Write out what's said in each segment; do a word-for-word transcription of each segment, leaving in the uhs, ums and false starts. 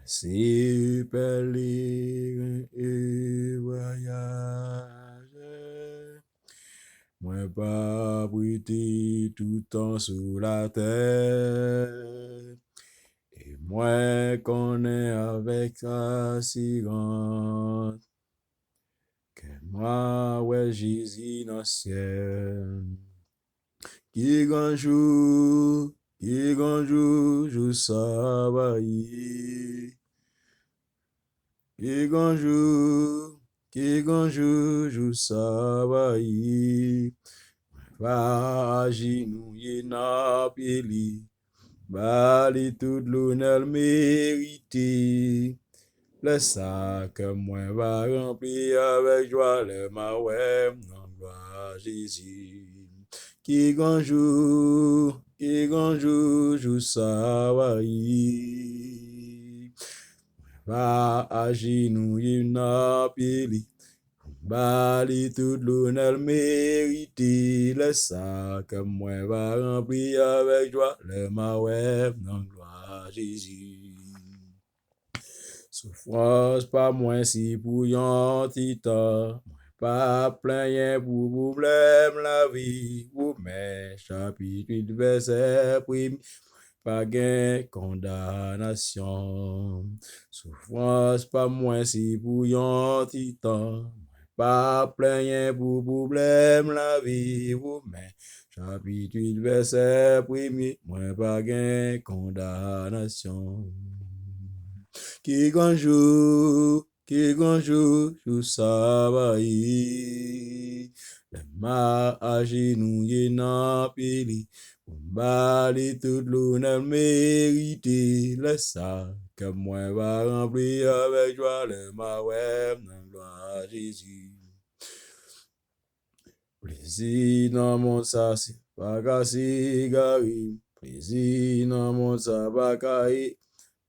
se pèleren e vwayajè. Mwen pa prete toutan sou latè. E mwen konnen avèk asirans ke mwen wè Jezi nan syèl. Ki gran jou, ki gran jou, jou sa va ye. Ki gran jou, ki gran jou, jou sa va ye. Mwen va ajinouye nan pye li, ba li tout lonè l merite. Lè sa, kè mwen va ranpli avèk jwa, lè m a wè m nan glwa Jezi. Ki gran jou, ki gran jou, jou sa va ye. Mwen va ajinouye nan pye li, pou m ba li tout lonè l merite. Lè sa, kè mwen va ranpli avèk jwa, lè m a wè m nan glwa Jezi. Soufrans pa mwen se pou yon ti tan. Mwen pa plenyen pou pwoblèm lavi. Women chapit uit vèsè premye, pa gen kondanasyon. Soufrans pa mwen se pou yon ti tan. Mwen pa plenyen pou pwoblèm lavi. Women chapit uit vèsè premye, mwen pa gen kondanasyon. Ki gran jou, ki gran jou, jou sa va ye. Lè m a ajinouye nan pye li, pou m ba li tout lonè l merite. Lè sa, kè mwen va ranpli avèk jwa, lè m a wè m nan glwa Jezi. Plezi nan mond sa se pa ka egare m. Plezi nan mond sa pa ka e,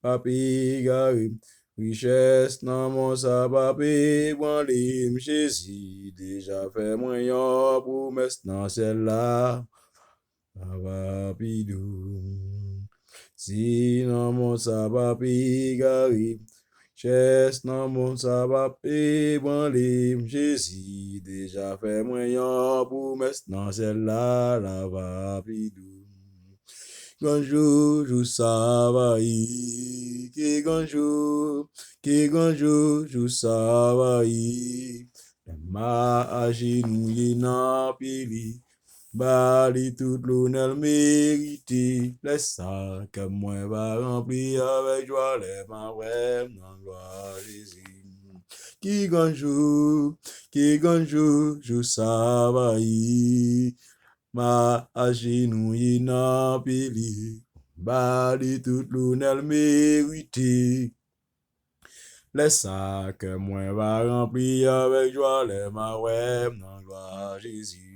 pa pe egare m. Richès nan mond sa pa pe ebranle m. Jezi deja fè mwen yon pwomès nan syèl la. Sa va pi dou. Plezi nan mond sa pa pe egare m. Richès nan mond sa pa pe ebranle m. Jezi deja fè mwen yon pwomès nan syèl la, la va pi dou. Gran jou, jou sa va ye. Ki gran jou, ki gran jou, jou sa va ye. Lè m a ajinouye nan pye li, ba li tout lonè l merite. Lè sa, kè mwen va ranpli avèk jwa, lè m a wè m nan glwa Jezi. Ki gran jou, ki gran jou, jou sa va ye. M a ajinouye nan pye li, ba li tout lonè l merite. Lè sa, kè mwen va ranpli avèk jwa, lè m a wè m nan glwa Jezi.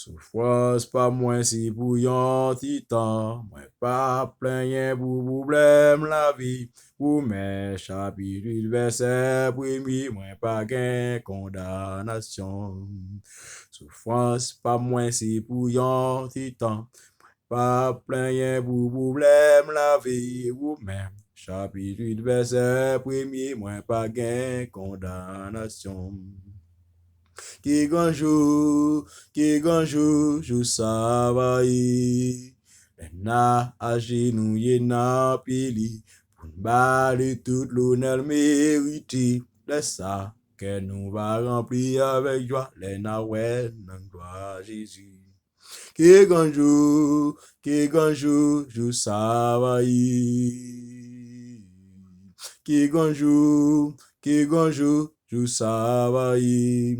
Soufrans pa mwen se pou yon ti tan. Mwen pa plenyen pou pwoblèm lavi. Women chapit uit vèsè premye, mwen pa gen kondanasyon. Soufrans pa mwen se pou yon ti tan. Pa plenyen pou pwoblèm lavi. Women chapit uit vèsè premye, mwen pa gen kondanasyon. Ki gran jou, ki gran jou, jou sa va ye. Lè n a ajenouye nan pye li, pou n ba li tout lonè l merite. Lè sa, kè nou va ranpli avèk jwa, lè n a wè nan glwa Jezi. Ki gran jou, ki gran jou, jou sa va ye. Ki gran jou, ki gran jou, jou sa va ye.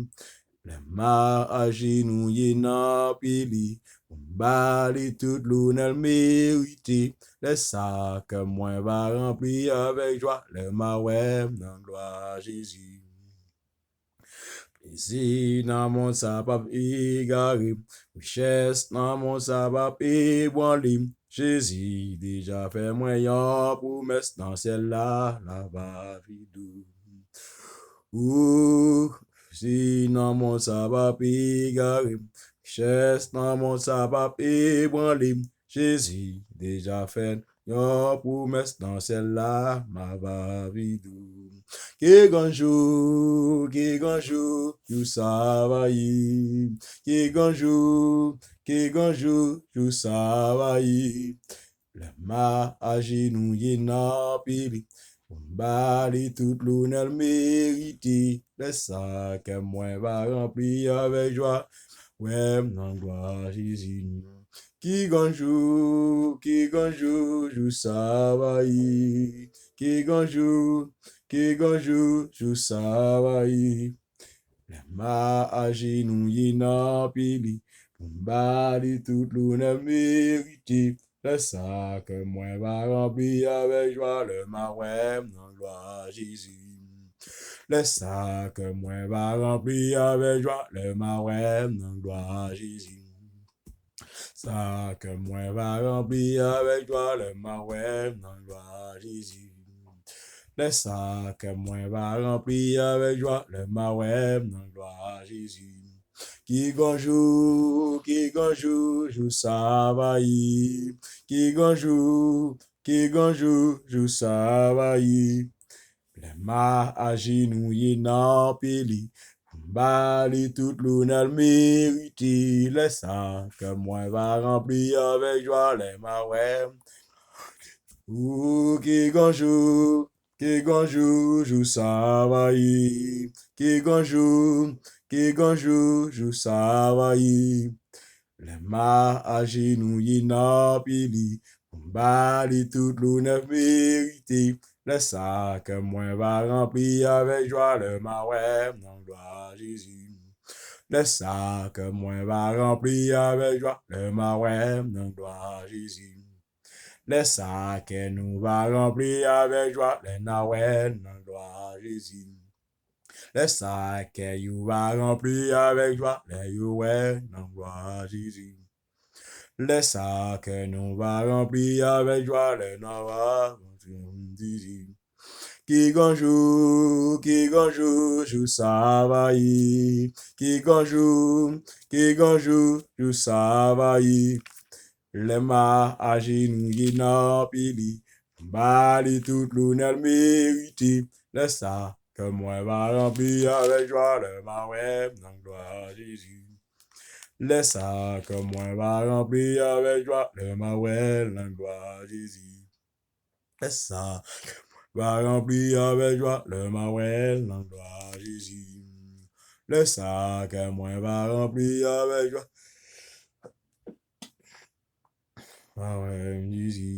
Lè m a ajenouye nan pye li, pou m ba li tout lonè l merite. Lè sa, kè mwen va ranpli avèk jwa, lè m a wè m nan glwa Jezi. Plezi nan mond sa p ap egare m, richès nan mond sa p ap ebranle m. Jezi deja fè mwen yon pwomès nan syèl la, la va pi dou. Ou, plezi nan mond sa p ap egare m, richès nan mond sa p ap ebranle m. Jezi deja fè yon pwomès nan syèl la, m ava viv doux. Ki gran jou, ki gran jou, jou sa va ye. Ki gran jou, ki gran jou, jou sa va ye. Lè m a ajenouye nan pye li, pou m ba li tout lonè l merite. Lè sa, kè mwen va ranpli avèk jwa, wè m nan glwa Jezi. Ki gran jou, ki gran jou, jou sa va ye. Ki gran jou, ki gran jou, jou sa va ye. Lè m a ajenouye nan pye li, pou m ba li tout lonè l merite. Lè sa, kè mwen va ranpli avèk jwa, lè m a wè m nan glwa Jezi. Lè sa, kè mwen va ranpli avèk jwa, lè m a wè m nan glwa Jezi. Sa, kè mwen va ranpli avèk jwa, lè m a wè m nan glwa Jezi. Lè sa, kè mwen va ranpli avèk jwa, lè m a wè m nan glwa Jezi. Ki gran jou, ki gran jou, jou sa va ye. Ki gran jou, ki gran jou, jou sa va ye. Lè m a ajenouye nan pye li, pou m ba li tout lonè l merite. Lè sa, kè mwen va ranpli avèk jwa, lè m a wè m. O, ki gran jou, ki gran jou, jou sa va ye. Ki gran jou, ki gran jou, jou sa va ye. Lè m a ajenouye nan pye li, pou m ba li tout lonè l merite. Lè sa, kè mwen va ranpli avèk jwa, lè m a wè m nan glwa Jezi. Lè sa, kè mwen va ranpli avèk jwa, lè m a wè m nan glwa Jezi. Lè sa, kè nou va ranpli avèk jwa, lè n a wè n nan glwa Jezi. Lè sa, kè yo va ranpli avèk jwa, lè yo wè n nan glwa Jezi. Lè sa, kè nou va ranpli avèk jwa, lè n a wè n nan glwa Jezi. Ki gran jou, ki gran jou, jou sa va ye. Ki gran jou, ki gran jou, jou sa va ye. Lè m a ajenouye nan pye li, m ba li tout lonè l merite. Lè sa, kè mwen va ranpli avèk jwa, lè m a wè m nan glwa Jezi. Lè sa, kè mwen va ranpli avèk jwa, lè m a wè l nan glwa Jezi. Lè sa, va ranpli avèk jwa, lè m a wè l nan glwa Jezi. Lè sa, kè mwen va ranpli avèk jwa. A wè, Jezi.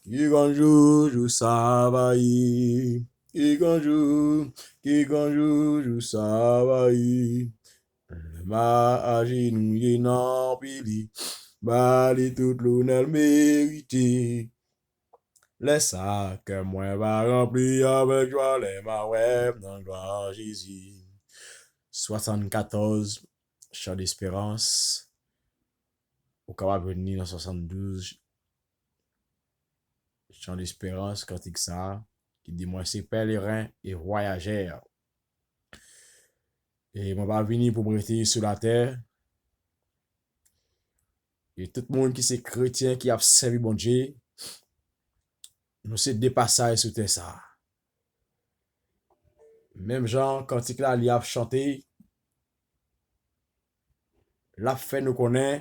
Ki gran jou, jou sa va ye. Ki gran jou, ki gran jou, jou sa va ye. Lè m a ajenouye nan pye li, ba li tout lonè l merite. Lè sa, kè mwen va ranpli avèk jwa, lè m a wè m nan glwa Jezi. Swasannkatòz, Chan Desperans. Ou kapab jwenn li nan swasanndouz, Chan Desperans, kantik sa a, ki di, mwen se pèleren e vwayajè. E mwen pa vini pou m rete sou latè. E tout moun ki se kretyen, ki ap sèvi Bondye, nou se de pasaj sou tè sa a. Menm jan kantik la, li ap chante, l ap fè nou konnen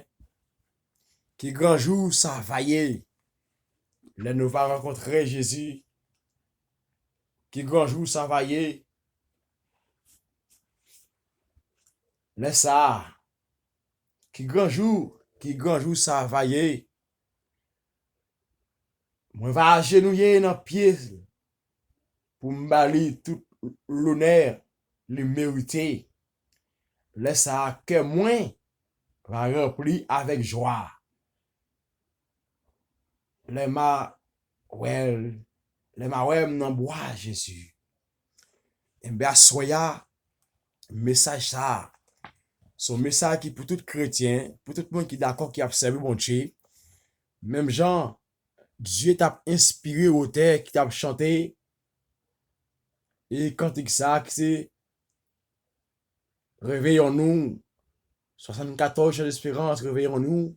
ki gran jou sa va ye lè nou va rankontre Jezi. Ki gran jou sa va ye lè sa a. Ki gran jou, ki gran jou sa va ye. Mwen va ajenouye nan pye l pou m ba li tout lonè li merite. Lè sa a, kè mwen va ranpli avèk jwa. Lè m a wè l, lè m a wè m nan bwa Jezi. Enben, aswè a, mesaj sa a, se yon mesaj ki pou tout kretyen, pou tout moun ki dakò, ki ap sèvi Bondye. Menm jan Dye t ap enspire otè ki t ap chante e kantik sa a ki se Réveillons-nous, swasannkatòz Chan Desperans, Réveillons-nous.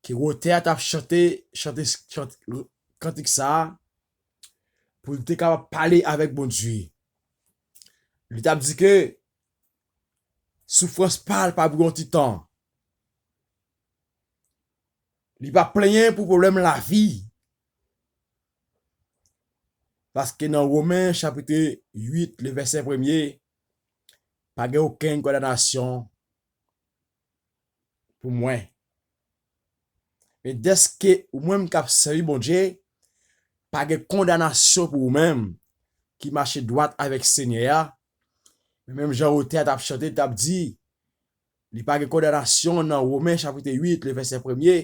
ke wotè a t ap chante, chante, chante kantik sa a, pou l te kapab pale avèk Bondye. Li t ap di ke soufrans pa l pa pou yon ti tan. Li pa plenyen pou pwoblèm lavi. Paske nan Women chapit uit, le vèsè premye, pa gen okenn kondanasyon pou mwen. Men dèske ou menm k ap sèvi Bondye, pa gen kondanasyon pou ou menm ki mache dwat avèk Senyè a. Men menm jan wotè a t ap chante, t ap di, li pa gen kondanasyon nan Women chapit uit, le vèsè premye.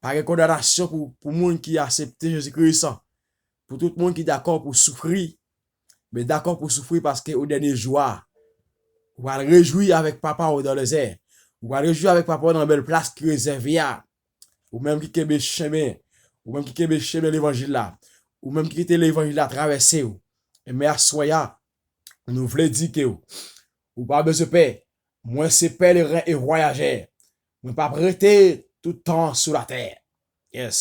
Pa gen kondanasyon pou, pou moun ki aksepte Jezi Kris. Pou tout moun ki dakò pou soufri, men dakò pou soufri paske o dènye jou a, ou pral rejwi avèk Papa w dan lèzè. Ou pral rejwi avèk Papa w nan bèl plas ki rezève a. Ou menm ki kenbe chemen, ou menm ki kenbe chemen levanjil la, ou menm ki kite levanjil la travèse w. Enben aswè a, nou vle di ke w, ou pa bezwen pè. Mwen se pèleren e vwayajè. Mwen p ap rete tout tan sou latè. Yes.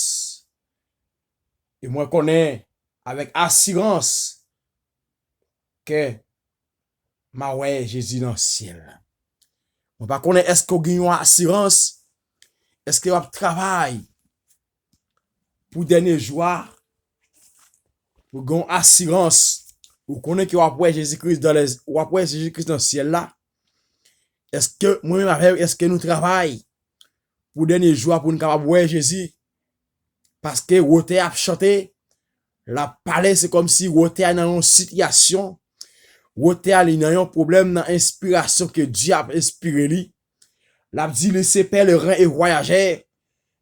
E mwen konnen avèk asirans ke m a wè Jezi nan syèl la. Mwen pa konnen èske w gen yon asirans, èske w ap travay pou dènye jou a, pou gen yon asirans, ou konnen ke w ap wè Jezi Kris dan lè, w ap wè Jezi Kris nan syèl la. Èske mwen menm avè w, èske nou travay pou dènye jou a pou n kapab wè Jezi? Paske wotè a ap chante, l ap pale, se kòmsi wotè a nan yon sitiyasyon, wotè a li nan yon pwoblèm nan enspirasyon ke Dye ap enspire li. L ap di li se pèleren e vwayajè.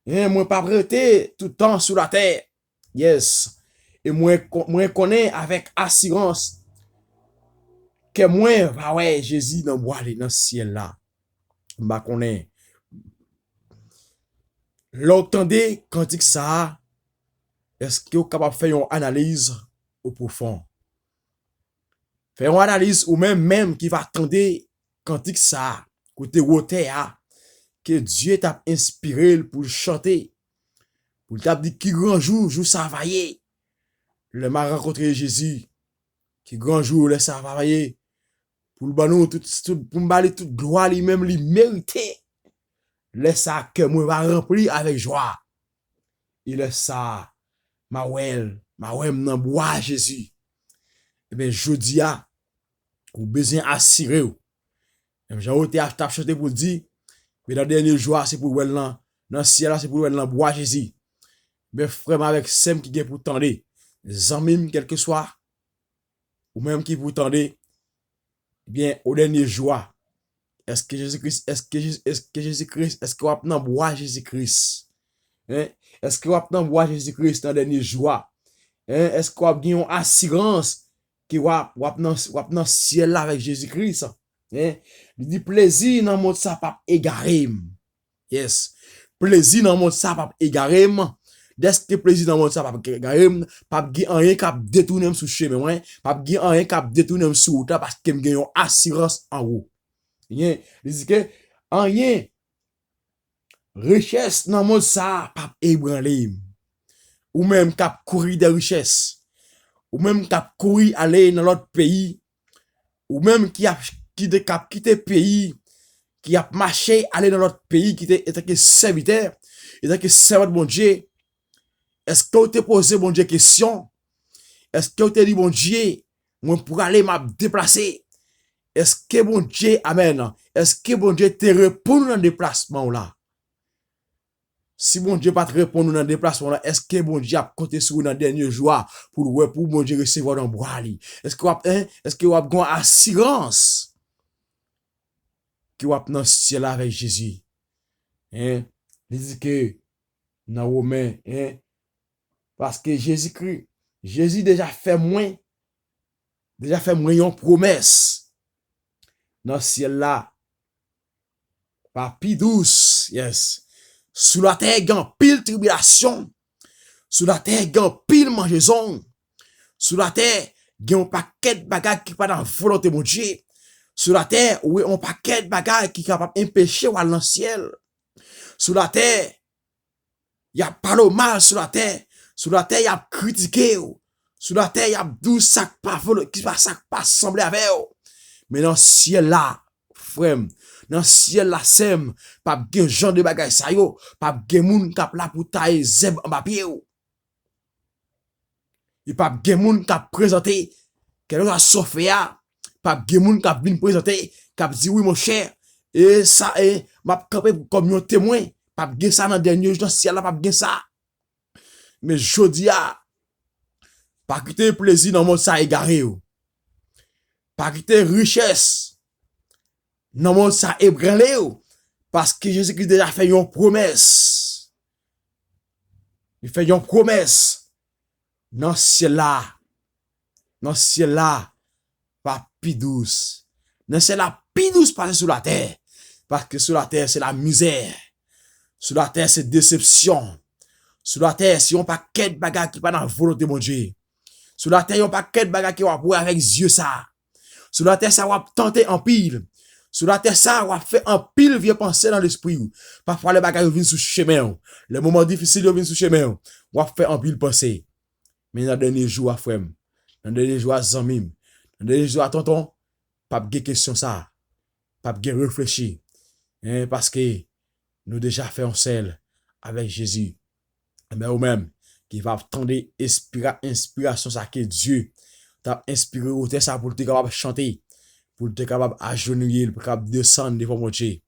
Hein, mwen p ap rete tout tan sou latè. Yes. E mwen, mwen konnen avèk asirans ke mwen va wè Jezi nan bwa li nan syèl la. M pa konnen. Lè w tande kantik sa a, èske w kapab fè yon analiz o pwofon? Fè yon analiz ou menm menm ki va tande kantik sa a, kote wotè a, ke Dye t ap enspire l pou l chante, pou l t ap di ki gran jou, jou sa va ye. Lè m a rankontre Jezi, ki gran jou, lè sa va ye, pou l ban nou tout, tout, pou m ba li tout glwa li menm li merite. Lè sa a, kè mwen va ranpli avèk jwa. E lè sa a, m a wè l, m a wè m nan bwa Jezi. Ebyen, jodi a, ou bezwen asire w. Menm jan wotè a t ap chante pou l di, men nan dènye jou a, se pou w wè l nan, nan syèl la, se pou w wè l nan bwa Jezi. Men frè m avèk sè m ki gen pou tande, zanmi m, kèlkeswa, ou menm ki pou tande, ebyen, o dènye jou a, èske Jezi Kris, èske Jezi, èske Jezi Kris, èske w ap nan bwa Jezi Kris? Hein? Èske w ap nan bwa Jezi Kris nan dènye jou a? Hein? Èske w ap gen yon asirans ke w ap, w ap nan, w ap nan syèl la avèk Jezi Kris? Hein? Li di, plezi nan mond sa p ap egare m. Yes. Plezi nan mond sa p ap egare m. Dèske plezi nan mond sa p ap egare m, p ap gen anyen k ap detounen m sou chemen mwen, p ap gen anyen k ap detounen m sou wout la, paske m gen yon asirans an ou. Li di ke anyen, richès nan mond sa a p ap ebranle m. Ou menm k ap kouri dèyè richès, ou menm k ap kouri ale nan lòt peyi, ou menm ki ap kite, k ap kite peyi, ki ap mache ale nan lòt peyi, kite, antanke sèvitè, antanke sèvant Bondye, èske w te poze Bondye kesyon? Èske w te di, Bondye, mwen prale, m ap deplase? Èske Bondye, amèn, èske Bondye te reponn ou nan deplasman w la? Si Bondye pa t reponn ou nan deplasman w la, èske Bondye ap konte sou ou nan dènye jou a pou l wè, pou Bondye resevwa w nan bra li? Èske w ap, hein? Èske w ap gen asirans ke w ap nan syèl la avèk Jezi? Hein? Li di ke nan Women, hein? Paske Jezi Kri, Jezi deja fè mwen, deja fè mwen yon pwomès nan syèl la. Pa pi dous, yes. Sou latè gen anpil tribilasyon. Sou latè gen anpil manjezon. Sou latè gen yon pakèt bagay ki pa nan volonte Bondye. Sou latè, ou wè yon pakèt bagay ki kapab anpeche w al nan syèl. Sou latè, y ap pale w mal sou latè. Sou latè, y ap kritike w. Sou latè, y ap di w sa k pa volo-, ki pa, sa k pa sanble avè w. Men nan syèl la, frè m, nan syèl la, sè m, p ap gen jan de bagay sa yo. P ap gen moun k ap la pou taye zèb anba pye w. E p ap gen moun k ap prezante, kèlkeswa sa w fè a, p ap gen moun k ap vin prezante, k ap di, "Wi, monchè, e sa, e m ap kanpe kòm yon temwen." P ap gen sa nan dènye jou nan syèl la, p ap gen sa. Men jodi a, pa kite plezi nan mond sa egare w. Pa kite richès nan mond sa ebranle w. Paske Jezikri deja fè yon pwomès. Li fè yon pwomès. Nan syèl la, nan syèl la, pa pi dous. Nan syèl la pi dous pase sou latè. Paske sou latè, se lamizè. Sou latè, se desepsyon. Sou latè, se yon pakèt bagay ki pa nan volonte Bondye. Sou latè, yon pakèt bagay ke w ap wè avèk zye sa. Sou latè sa, w ap tante anpil. Sou latè sa, w ap fè anpil vye panse nan lespri w. Pafwa, lè bagay yo vin sou chemen w, lè moman difisil yo vin sou chemen w, w ap fè anpil panse. Men nan dènye jou a, frè m, nan dènye jou a, zanmi m, nan dènye jou a, tonton, p ap gen kesyon sa. P ap gen reflechi. Hein, paske nou deja fè yon sèl avèk Jezi. Enben, ou menm ki va ap tande espira-, enspirasyon sa ke Dye t ap enspire otè sa pou l te kapab chante, pou l te kapab ajenouye, pou l kapab desann devan Bondye.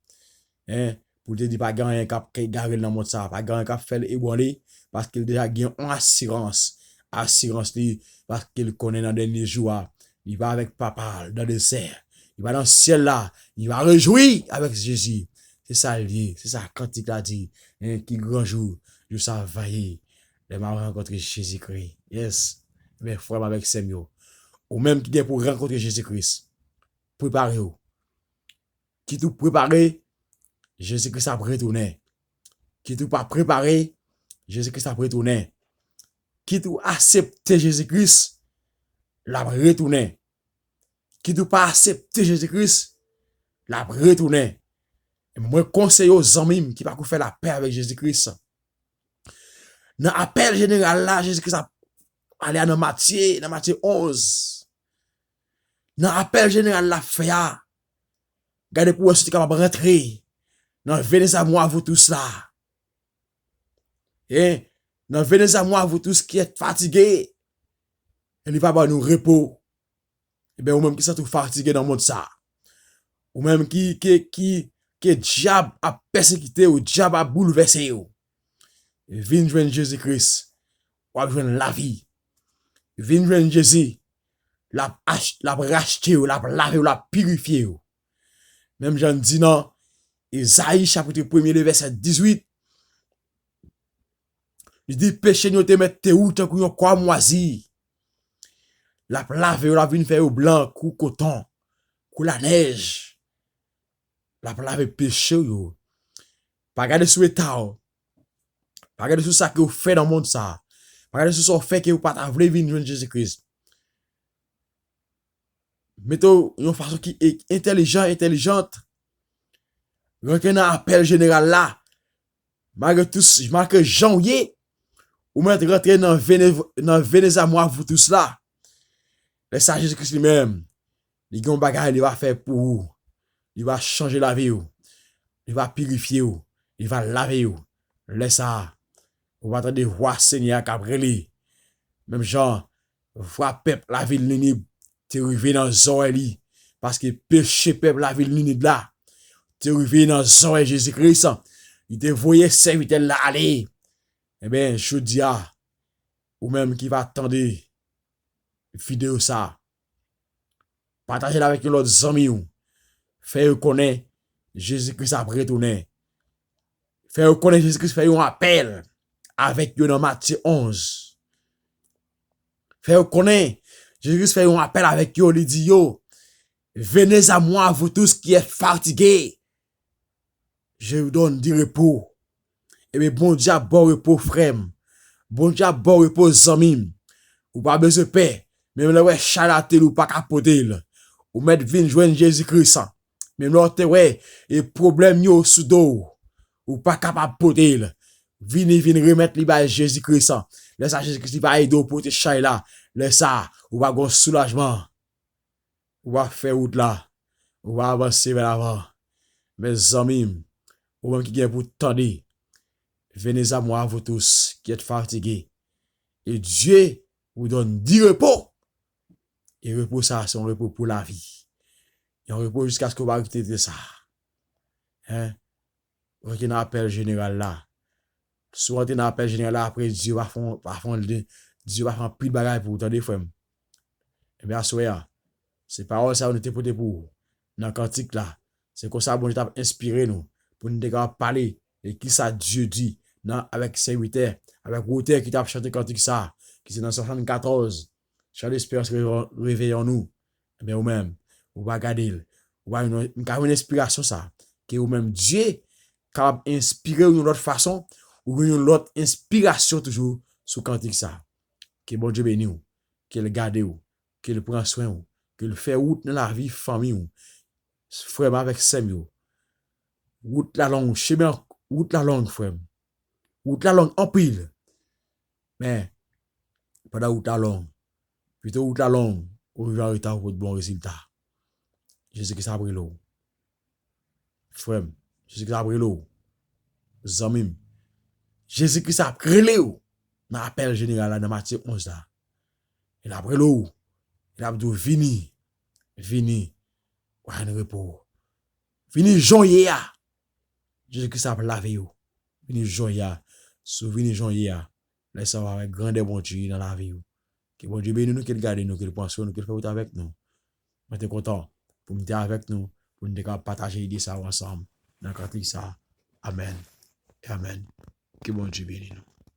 Hein, pou l te di pa gen anyen k ap egare l nan mond sa, pa gen anyen k ap fè l ebranle, paske l deja gen yon asirans. Asirans li, paske l konnen nan dènye jou a, li va avèk Papa l nan dezè. Li va nan syèl la, li va rejwi avèk Jezi. Se sa l ye, se sa kantik la di, hein, ki gran jou, jou sa va ye, lè m a rankontre Jezikri. Yes. Men frè m avèk sè m yo, ou menm ki gen pou rankontre Jezi Kris, prepare w. Kit ou prepare, Jezi Kris ap retounen. Kit ou pa prepare, Jezi Kris ap retounen. Kit ou aksepte Jezi Kris, l ap retounen. Kit ou pa aksepte Jezi Kris, l ap retounen. Mwen konseye w, zanmi m, ki pako fè lapè avèk Jezi Kris. Nan apèl jeneral la, Jezi Kris ap pale a nan Matye, nan Matye onz. Nan apèl jeneral l ap fè a, gade pou w wè si w te kapab rantre nan venez à moi vous tous la. E nan venez à moi vous tous qui êtes fatigués, e li va ban nou repo. Ebyen, ou menm ki santi w fatige nan mond sa, ou menm ki, ki, ki, ke dyab ap pèsekite w, dyab ap boulvèse w, vin jwenn Jezi Kris, w ap jwenn lavi. Vin jwenn Jezi, l ap ach-, l ap rachte w, l ap lave w, l ap pirifye w. Menm jan n di nan Ezayi chapit premye, le vèsè dizuit, li di, "Peche nou te mèt te ou tankou yon kò mwazi." L ap lave yo, l ap vin fè yo blan kou koton, kou lanèj. L ap lave peche yo. Pa gade sou eta w. Pa gade sou sa ke w fè nan mond sa. Pa gade sou sa w fè ke w pa ta vle vin jwenn Jezi Kris. Mete w yon fason ki e-, entèlijan, entèlijant. Rantre nan apèl jeneral la. Malgre tou, malgre jan w ye, ou mèt rantre nan vene-, nan venez à moi vous tous la. Lè sa, Jezi Kris li menm, li gen yon bagay li va fè pou ou. Li va chanje lavi w. Li va pirifye w. Li va lave w. Lè sa, ou va tande vwa Senyè a k ap rele. Menm jan vwa pèp lavil Ninib te rive nan zòrèy li, paske peche pèp lavil Ninib la te rive nan zòrèy Jezi Kris, li te voye sèvitè l la ale. Enben, jodi a, ou menm ki va tande videyo sa, pataje l avèk yon lòt zanmi w. Fè yo konnen Jezi Kris ap retounen. Fè yo konnen Jezi Kris fè yon apèl avèk yo nan Matye onz. Fè yo konnen Jezi Kris fè yon apèl avèk yo, li di yo, "Venez à moi, vous tous qui êtes fatigués, je vous donne du repos." Ebyen, Bondye ap ba w repo, frè m. Bondye ap ba w repo, zanmi m. Ou pa bezwen pè. Menm lè w wè chay la te lou, ou pa ka pote l. Ou mèt vin jwenn Jezi Kris. Menm lè w te wè e pwoblèm yo sou do w, ou pa kapab pote l. Vini, vin remèt li bay Jezi Kris. Lè sa, Jezi Kris li va ede w pote chay la. Lè sa, ou va gen yon soulajman. Ou va fè wout la. Ou va avanse vè lavan. Mezanmi m, ou menm ki gen pou tande, venez à moi, vous tous qui êtes fatigués, et Dieu vous donne du repos. E repo sa, se yon repo pou lavi. Yon repo jiskaske w va rive te sa. Hein? Rantre nan apèl jeneral la. Si w rantre nan apèl jeneral la, apre Dye va fè, va fè, Dye va fè anpil bagay pou ou, tande, frè m. Ebyen, aswè a, se pawòl sa yo nou te pote pou ou nan kantik la. Se konsa Bondye t ap enspire nou pou nou te kapab pale de kisa Dye di nan, avèk sèvitè, avèk otè ki t ap chante kantik sa, ki se nan swasannkatòz, Chant d'espérance, réveillons-nous. Ebyen, ou menm, ou va gade l. Ou va jwenn, m ka jwenn enspirasyon sa. Ke ou menm, Dye kapab enspire w yon lòt fason, ou jwenn yon lòt enspirasyon toujou sou kantik sa. Ke Bondye beni w, ke l gade w, ke l pran swen w, ke l fè wout nan lavi fanmi w, frè m avèk sè m yo. Wout la long, chemen, wout la long, frè m. Wout la long anpil. Men, pandan wout la long, pito wout la long, ou rive an reta, ou pot bon rezilta. Jezi Kris ap rele w. Frè m, Jezi Kris ap rele w. Zanmi m, Jezi Kris ap rele w nan apèl jeneral la, nan Matye onz la. E l ap rele w. E l ap di w, vini, vini, w a jwenn repo. Vini jan w ye a. Jezi Kris ap lave w. Vini jan w ye a. Si w vini jan w ye a, lè sa w a wè grandè Bondye nan lavi w. Ke Bondye beni nou, ke l gade nou, ke l pran swen nou, ke l fè wout avèk nou. Mwen te kontan pou m te avèk nou, pou n te kapab pataje ide sa yo ansanm nan kantik sa. Amèn e amèn. Ke Bondye beni nou.